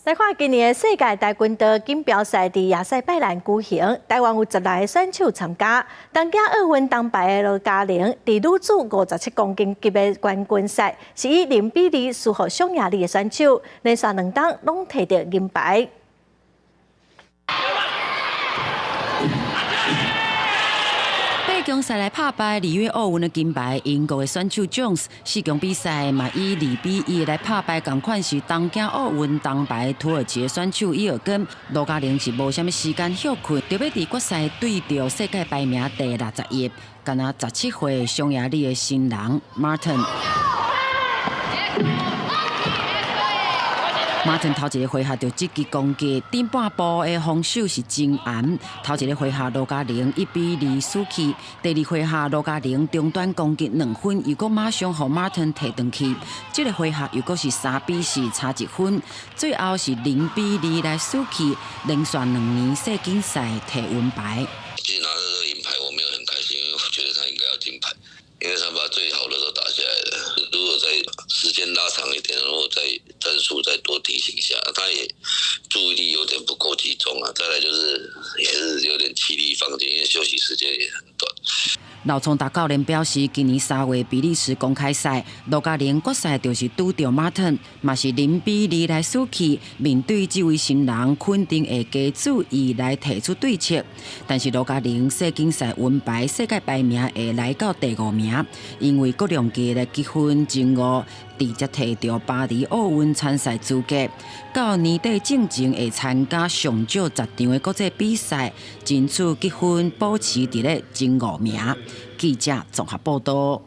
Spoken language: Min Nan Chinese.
來看今年的世界跆拳道錦標賽佇亞塞拜然舉行，台灣有16個選手參加。東京奧運銅牌的羅嘉玲，佇女子57公斤級的冠軍賽，是以0比2輸予匈牙利的選手，連續兩冬攏提著銀牌。八強賽來拍敗里約奧運的金牌英國的選手 Jones，四強比賽嘛以2比1來拍敗仝款是東京奧運銅牌土耳其的選手伊爾根。羅嘉玲是無啥物時間歇睏，著欲佇決賽對著世界排名第61，敢若17歲匈牙利的新人 Martin。馬騰頭一個回合就積極攻擊，頂半步的防守是真嚴。頭一個回合羅嘉玲1比2輸去，第二回合羅嘉玲中段攻擊2分，又閣馬上予馬騰提轉去。這個回合又閣是3比4差1分，最後是0比2來輸去，連續兩年世錦賽提銀牌。其實拿到這個銀牌，我沒有很開心，因為我覺得他應該要金牌，因為他把最好的都打下來了。如果再時間拉長一點，如果再戰術再多提醒一下，他也注意力有點不夠集中啊。再來就是也是有點氣力放盡，因為休息時間也很短。劉聰達教練表示，今年3月比利時公開賽，羅嘉玲決賽就是拄著馬騰，嘛是0比2來輸去。面對這位新人，肯定會加注意來提出對策。但是羅嘉玲世錦賽銀牌世界排名會來到第五名，因為國量級的積分前五，直接提著巴黎奧運參賽資格。到年底進前會參加上少10場的國際比賽，爭取積分保持佇咧前五名。記者綜合報道。